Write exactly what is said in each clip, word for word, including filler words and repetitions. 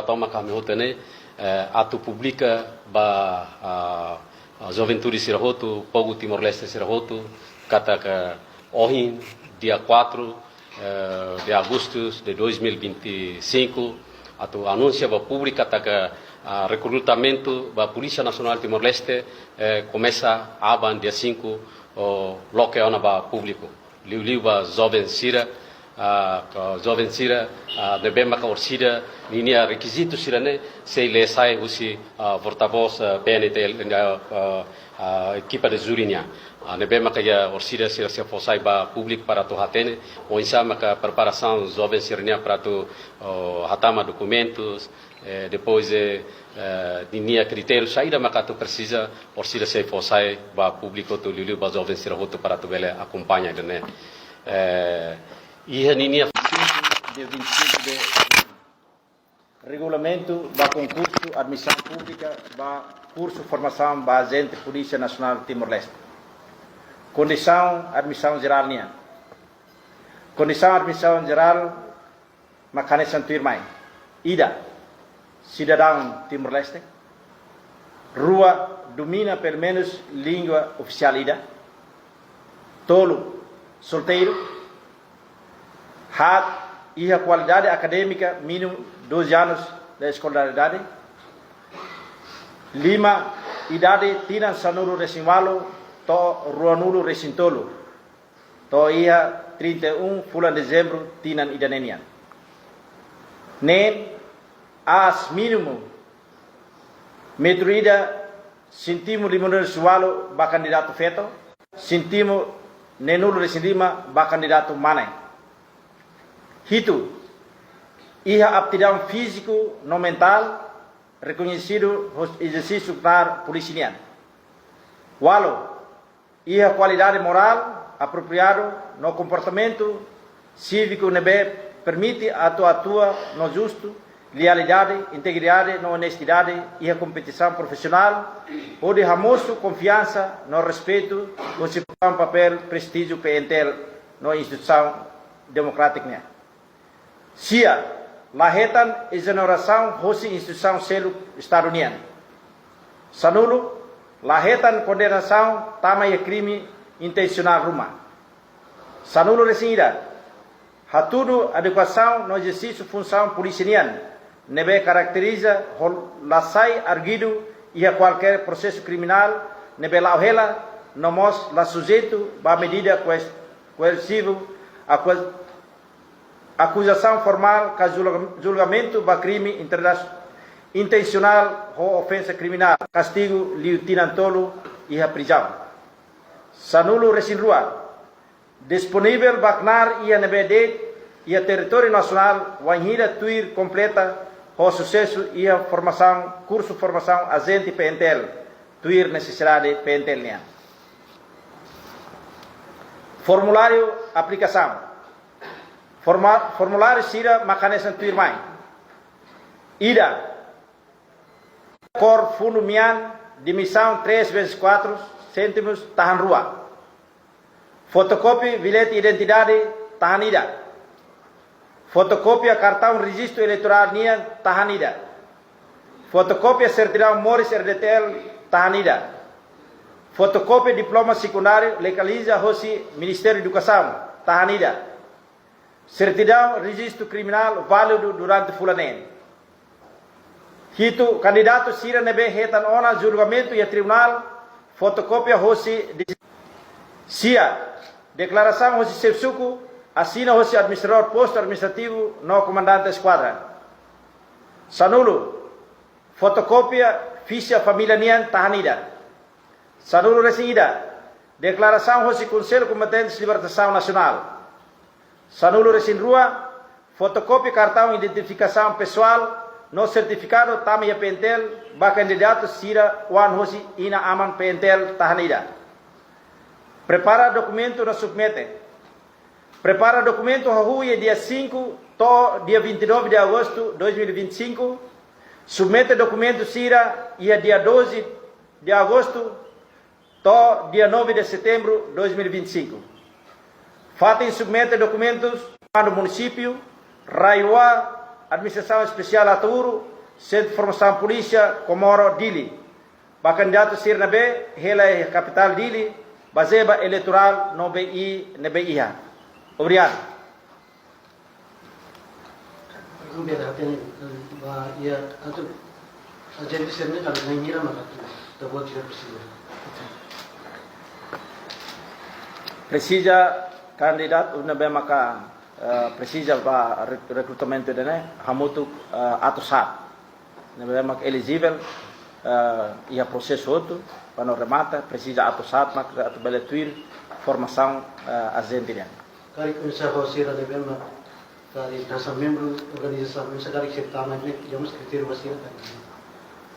Tomak ami hotu ne'e, eh, atu publika ba, ah, ah, juventude sira hotu, povu Timor-Leste sira hotu, katak ohin, dia quatro, eh, de agosto de dois mil e vinte e cinco, atu anunsia ba públiku katak, ah, rekrutamentu ba Polísia Nasionál Timor-Leste, eh, komesa aban dia cinco, ho loke ona ba públiku. Liuliu ba joven sira, ah, ka joven sira, ah, ne'ebé maka orsida ninia rekizitu sira-ne'e sei lee sai husi, ah, portavós, ah, P N T L, ah, ah, ah, ekipa de júri nian. Ah, ne'ebé maka iha orsida sira sei fó sai ba públiku para atu hatene oinsá maka preparasaun joven sira-nian para atu, oh, hatama dokumentus, eh, depois, eh, eh, ninia kritériu saida maka atu presiza, orsida sei fó sai ba públiku hotu, liuliu ba joven sira hotu para atu bele akompaña ida-ne'e. Eh, iha ninia dia vinte e cinco de regulamentu ba konkursu admisaun públika ba kursu formasaun ba ajente Polísia Nasionál Timor-Leste. Kondisaun admisaun jerál nian. Kondisaun admisaun jerál mak hanesan tuirmai. Ida, sidadaun Timor-Leste. Rua, domina pelumenus língua ofisiál ida. Tolu, solteiru. Haat, iha kualidade akadémika mínimu doze anos de escolaridade. Lima, idade tinan sanulu-resin-ualu to'o ruanulu-resin-tolu to'o iha trinta e um fulan dezembru tinan ida-ne'e nian. Neen, aas mínimu metru ida sentímetru limanulu-resin-ualu ba kandidatu feto, sentímetru neenulu-resin-lima ba kandidatu mane. Hitu, iha aptidaun fíziku no mentál rekoñesidu hosi ezersísiu knaar polísia nian. Ualu, iha kualidade morál apropriadu no komportamentu síviku ne'ebé permite atu atua no justu, lealdade, integridade no onestidade iha kompetisaun profisionál, hodi hamosu konfiansa no respeitu husi papél prestíjiu P N T L no instituisaun demokrátika nian. Sia, la hetan ezonerasaun hosi instituisaun seluk Estadu nian. Sanulu, la hetan kondenasaun tama iha krime intensionál ruma. Sanulu-resin-ida, hatudu adekuasaun no ezersísiu funsaun polísia nian, ne'ebé karakteriza ho la sai arguidu iha kualkér prosesu kriminál ne'ebé la'o hela, no mós la sujeitu ba medida koes-, koersivu, akua-, akuzasaun formál ka julga-, julgamentu ba krime interna-, intensionál ho ofensa kriminál, kastigu liu tinan tolu iha prizaun. Sanulu-resin-rua, disponivel ba knaar ida ne'ebé de'it iha territóriu nasionál wainhira tuir kompleta ho susesu iha formasaun, kursu formasaun ajente P N T L, tuir nesesidade P N T L nian. Formuláriu aplikasaun. Forma-, formuláriu sira mak hanesan tuirmai. Ida, kór fundu mean, dimensaun três vezes quatro centímetros, tahan rua. Fotokópia billete identidade, tahan ida. Fotokópia kartaun rejistu eleitorál nian, tahan ida. Fotokópia sertidaun moris R D T L, tahan ida. Fotokópia diploma sekundáriu legaliza hosi Ministériu Edukasaun, tahan ida. Sertidaun rejistu kriminál válidu durante fulan neen. Hitu, kandidatu sira ne'ebé hetan ona julgamentu iha tribunál, fotokópia hosi de-, sia, deklarasaun hosi xefe suku, asina hosi administradór postu administrativu no komandante eskuadra. Sanulu, fotokópia fixa família nian, tahan ida. Sanulu-resin-ida, deklarasaun hosi Konsellu Kombatentes Libertasaun Nasionál. Sanulu-resin-rua, fotokópia kartaun identifikasaun pesoál no sertifikadu tama iha P N T L ba kandidatu sira oan hosi inan-aman P N T L, tahan ida. Prepara dokumentu no submete. Prepara dokumentu hahú iha dia cinco to'o dia vinte e nove de agosto dois mil e vinte e cinco. Submete dokumentu sira iha dia doze de agosto to'o dia nove de setembro dois mil e vinte e cinco. Fatin submete dokumentus ba Komandu Munisípiu, RAEOA, Administrasaun Espesiál Ataúro, Sentru Formasaun Polísia Comoro, Dili. Ba kandidatu sira ne'ebé hela iha kapitál Dili, bazeia ba eleitorál no B I ne'ebé iha. Obrigadu. Agora, hatene, eh, ba, iha, atu, ajente sira-ne'e karik na'in hira maka ita-boot sira presiza. Presiza kandidatu ne'ebé maka, eh, presiza ba re-, rekrutamentu ida-ne'e, hamutuk, eh, atus haat. Ne'ebé mak elijivel, eh, iha prosesu hotu, para remata, presiza atus haat mak atu bele tuir formasaun, eh, ajente nian. Karik oinsá ho sira ne'ebé mak karik hanesan membru organizasaun, oinsá karik sira tama ne'e, iha mós kritériu ba sira karik?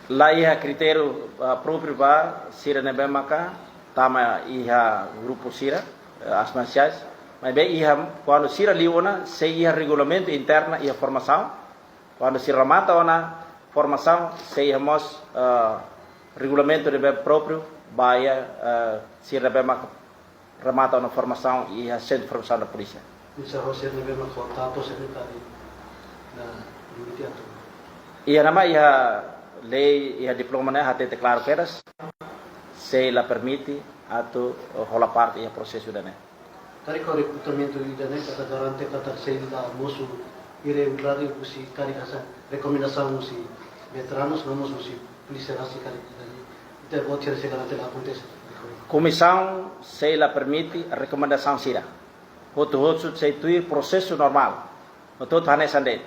La iha kritériu, ah, própriu ba sira ne'ebé maka tama iha grupu sira, eh, artes marsiais. Maibé iha, kuandu sira liu ona, sei iha regulamentu interna iha formasaun. Kuandu sira remata ona formasaun, sei iha mós, eh, regulamentu ne'ebé própriu ba iha, eh, sira ne'ebé mak remata ona formasaun iha Sentru Formasaun da Polísia. Oinsá ho sira ne'ebé mak ho tatu sira ne'e karik, na, limite atu? Iha ne'ebá iha lei, iha diploma ne'e hatete klaru kedas, sei la permite atu hola parte iha prosesu ida-ne'e. Karik ho rekrutamentu ida-ne'e katak garante katak sei la mosu irregularidade husi karik hanesan rekomendasaun husi veteranus, no mós husi polísia rasik karik ida-ne'e. Ita-boot sira sei garante la akontese. Komisaun sei la permite rekomendasaun sira. Hotu-hotu sei tuir prosesu normál. Hotu-hotu hanesan de'it.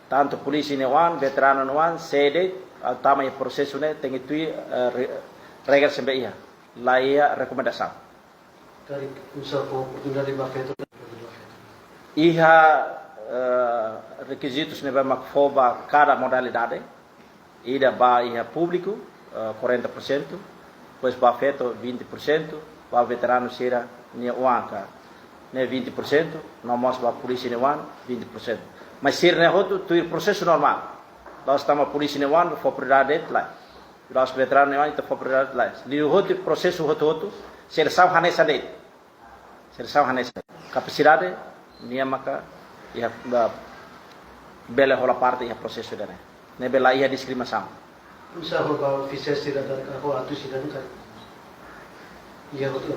Tantu polísia nia oan, veteranu nia oan, sé de'it, atu tama iha prosesu ne'e tenke tuir, eh, re-, regra sira ne'ebé iha. La iha rekomendasaun. Karik oinsá fó oportunidade ba feto? Iha, eh, rekizitus ne'ebé mak fó ba kada modalidade. Ida ba iha públiku, eh, quarenta por cento, depois ba feto vinte por cento, ba veteranu sira-nia oan ka ne'e vinte por cento, no mós ba polísia nia oan vinte por cento. Mas sira-ne'e hotu tuir prosesu normál. La'ós tanba polísia nia oan fó prioridade de'it, lae. La'ós veteranu nia oan ita fó prioridade, lae. Liuhotu prosesu hotu-hotu, selesaun hanesan de'it. Selesaun hanesan. Kapasidade, nia maka, iha, ba, bele hola parte iha prosesu ida-ne'e. Ne'ebé la iha diskriminasaun. Oinsá ho ba ofisiál sira karik ho atus sira karik? Iha hotu.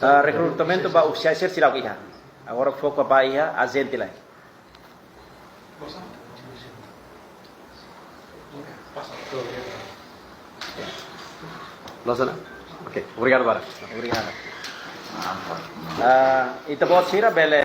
Ah, rekrutamentu ba ofisiál sira seidauk iha. Agora foku ba iha ajente lae. Loos ona? Oke, obrigadu barak. Obrigadu. Ah, ita-boot sira bele